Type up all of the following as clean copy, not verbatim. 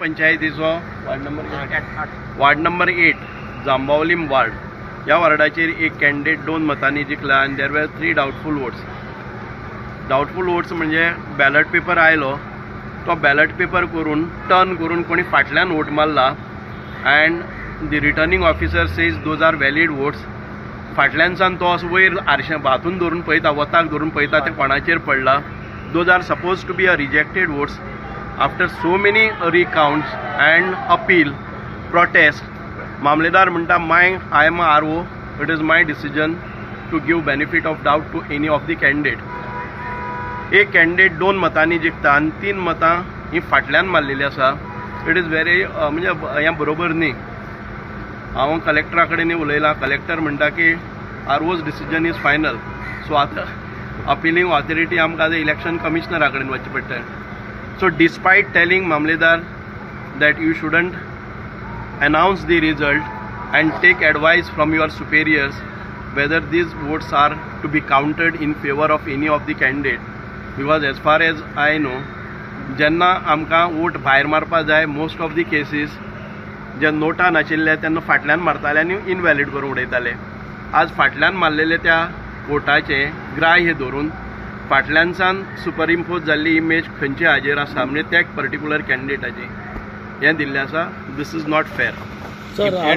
पंचायतीचो ward number 8 Zambaulim ward ह्या वार्डाचेर एक candidate 2 मतांनी जिखला आनी there were 3 doubtful votes. Doubtful votes म्हणजे बॅलट पेपर आयलो तो बॅलट पेपर करून टर्न करून कोणी फाटल्यान वोट मारला and the returning officer says those are valid votes. फाटल्यानसान तो असो वयर आरशे हातून धरून पळयता, वताक धरून पळयता ते कोणाचेर पडला. Those are suppose to be a rejected votes. After so many recounts and appeal protest, मामलेदार म्हणटा my I am a RO, it is my decision to give benefit of doubt to any of the candidate. एक candidate 2 मतांनी जिखता आनी 3 मतां ही फाटल्यान मारलेली आसा. It is very म्हणजे हें बरोबर न्ही. हांव कलेक्टरा कडेन उलयलां, कलेक्टर म्हणटा की RO's decision is final. So आतां अपिलींग ऑथॉरिटी आमकां आतां इलेक्शन कमिशनरा कडेन वचचें पडटा. So despite telling mamlatdar that you shouldn't announce the result and take advice from your superiors whether these votes are to be counted in favour of any of the candidate, because as far as I know जेन्ना आमकां vote भायर मारपा जाय most of the cases जे नोटां नाशिल्ले तेन्ना फाटल्यान मारताले आनी इनवॅलीड करून उडयताले. आज फाटल्यान मारलेले त्या वोटाचें ग्राह्य धरून फाटल्यानसान सुपरइम्पोज जाल्ली इमेज खंयचे हाजेर आसा म्हणजे त्या पर्टिक्युलर कॅन्डिडेटाची हें दिल्लें आसा. This is not fair.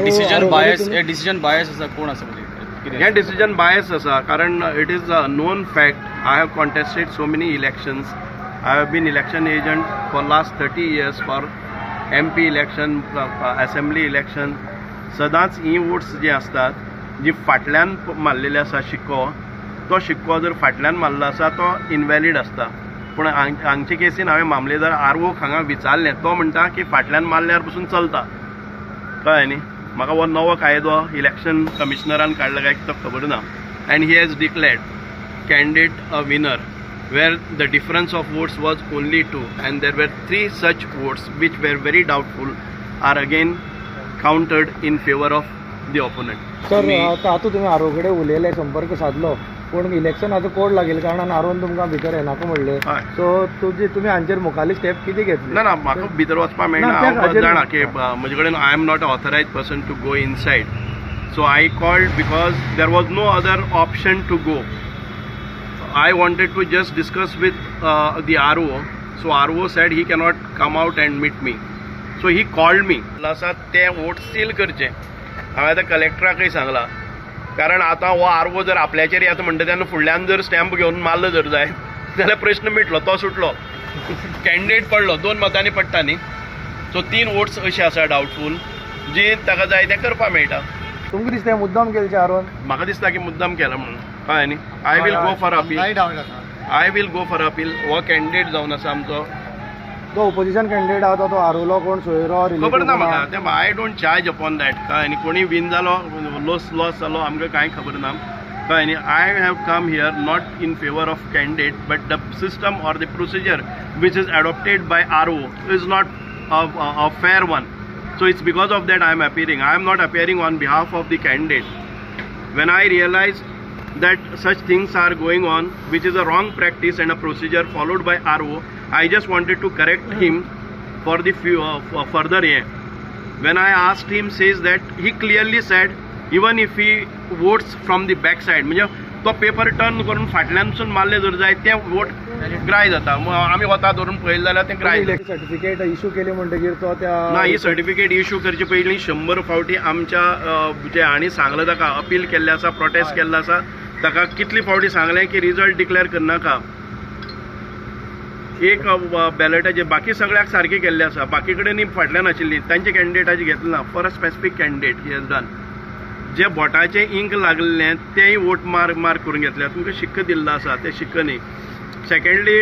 Decision bias, हे डिसिजन बायस आसा. कोण आसा म्हणजे हें डिसिजन बायस आसा कारण it is a known fact. I have contested so many elections. I have been election agent for last 30 years for MP election, assembly election. सदांच ही votes जे आसतात जी फाटल्यान मारलेले आसा शिक्को, तो शिक्को जर फाटल्यान मारलो आसा तो इनवॅलीड आसता. पूण हांगचे केसीन हांवें मामलेदार आरओक हांगा विचारलें, तो म्हणटा की फाटल्यान मारल्यार पसून चलता. कळ्ळें न्ही? म्हाका हो नवो कायदो इलेक्शन कमिशनरान काडला काय तो खबर ना. And he has declared candidate a winner where the difference of votes was only 2 and there were 3 such votes which were very doubtful are again counted in favour of the opponent. Sir, आतां तुमी आरो कडेन उलयले, संपर्क सादलो, पूण इलेक्शनाचो code लागेल कारणान आरोन तुमकां भितर येनाका म्हणलें. सो तुजी तुमी हांचेर मुखाल्ली स्टेप कितें घेतली? ना ना, म्हाका भितर वचपाक मेळना. हांव जाणा की म्हजे कडेन I am not authorise person to go inside. So I called because there was no other option to go. I wanted to just discuss with the RO. So RO said he cannot come out and meet me. So he called me. आसा ते vote seal करचे. हांवें आतां कलेक्टराकय सांगलां, कारण आतां हो RO जर आपल्याचेर येता म्हणटा तेन्ना फुडल्यान जर स्टॅम्प घेवन मारलो जर जाय जाल्यार प्रश्न मिटलो, तो सुटलो, कॅन्डिडेट पडलो, 2 मतांनी पडटा न्ही. सो 3 वोट्स अशे आसा डावटफूल जी ताका जाय तें करपाक मेळटा. तुमकां दिसता मुद्दाम केलचें आरोन? म्हाका दिसता की मुद्दाम केला म्हणून. कळ्ळें न्ही? I will go for appeal. I will go for appeal. हो कॅन्डिडेट जावन आसा आमचो, तो ओपोजिशन कॅन्डिडेट आहा तो आरोलो कोण सोयरो खबर ना म्हाका. ते I don't charge upon that. कळ्ळें न्ही? कोणी विन जालो लॉस जालो आमकां कांय खबर ना. कळ्ळें न्ही? I have come here not in favour of candidate but the system or the procedure which is adopted by RO is not a fair one. So it's because of that I am appearing. I am not appearing on behalf of the candidate. When I realized that such things are going on, which is a wrong practice and a procedure followed by RO, I just wanted to correct him for the further year. When I asked him, says that he clearly said even if he votes from the back side, म्हणजे तो paper turn करून फाटल्यानसून मारले जर जाय ते vote ग्राय जाता. आमी वता धरून पळयलें जाल्यार तें ग्राय. सर्टिफिकेट इशू केली म्हणटकीर तो त्या ना, ही सर्टिफिकेट इशू करचे पयलीं 100 फावटी आमच्या जे हांणी सांगलां ताका अपील केल्लें आसा, प्रोटेस्ट केल्लो आसा, ताका कितले फावटी सांगलें की रिजल्ट डिक्लेअर करनाका. एक बॅलटाचे बाकी सगळ्याक सारकें केल्लें आसा, बाकी कडेन फाटल्यान आशिल्ली तांचे कॅन्डिडेटाचे घेतलें ना. For a specific candidate he has done. जे बोटाचें इंक लागलें तेंय वोट मार्क करून घेतल्या. तुमकां शिक्को दिल्लो आसा तें शिक्को न्ही. सेकेंडली,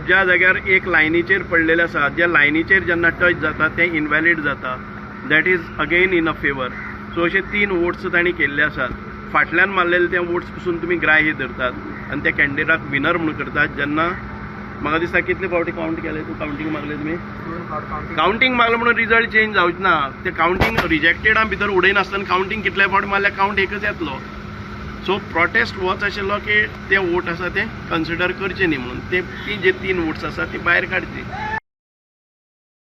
ज्या जाग्यार एक लायनीचेर पडलेलें आसा, ज्या लायनीचेर जेन्ना टच जाता तें इनवॅलीड जाता. That is again in a favour. So अशे 3 वोट्स तांणी केल्ले आसात. फाटल्यान मारलेले ते वोट्स पसून तुमी ग्राह्य धरतात आनी त्या कॅन्डिडेटाक विनर म्हणून करतात. जेन्ना म्हाका दिसता कितले फावटी कावंट केले तूं? कावंटींग मागले तुमी? कावंटींग मागलें म्हणून रिजल्ट चेंज जावचें ना. ते कावंटींग रिजेक्टेडा भितर उडयनासतना कावंटींग कितले फावट मारल्यार कावंट एकच येतलो. सो प्रोटेस्ट होच आशिल्लो की ते वोट आसा ते कन्सिडर करचे न्ही म्हणून ती जे 3 वोट्स आसा ती भायर काडची.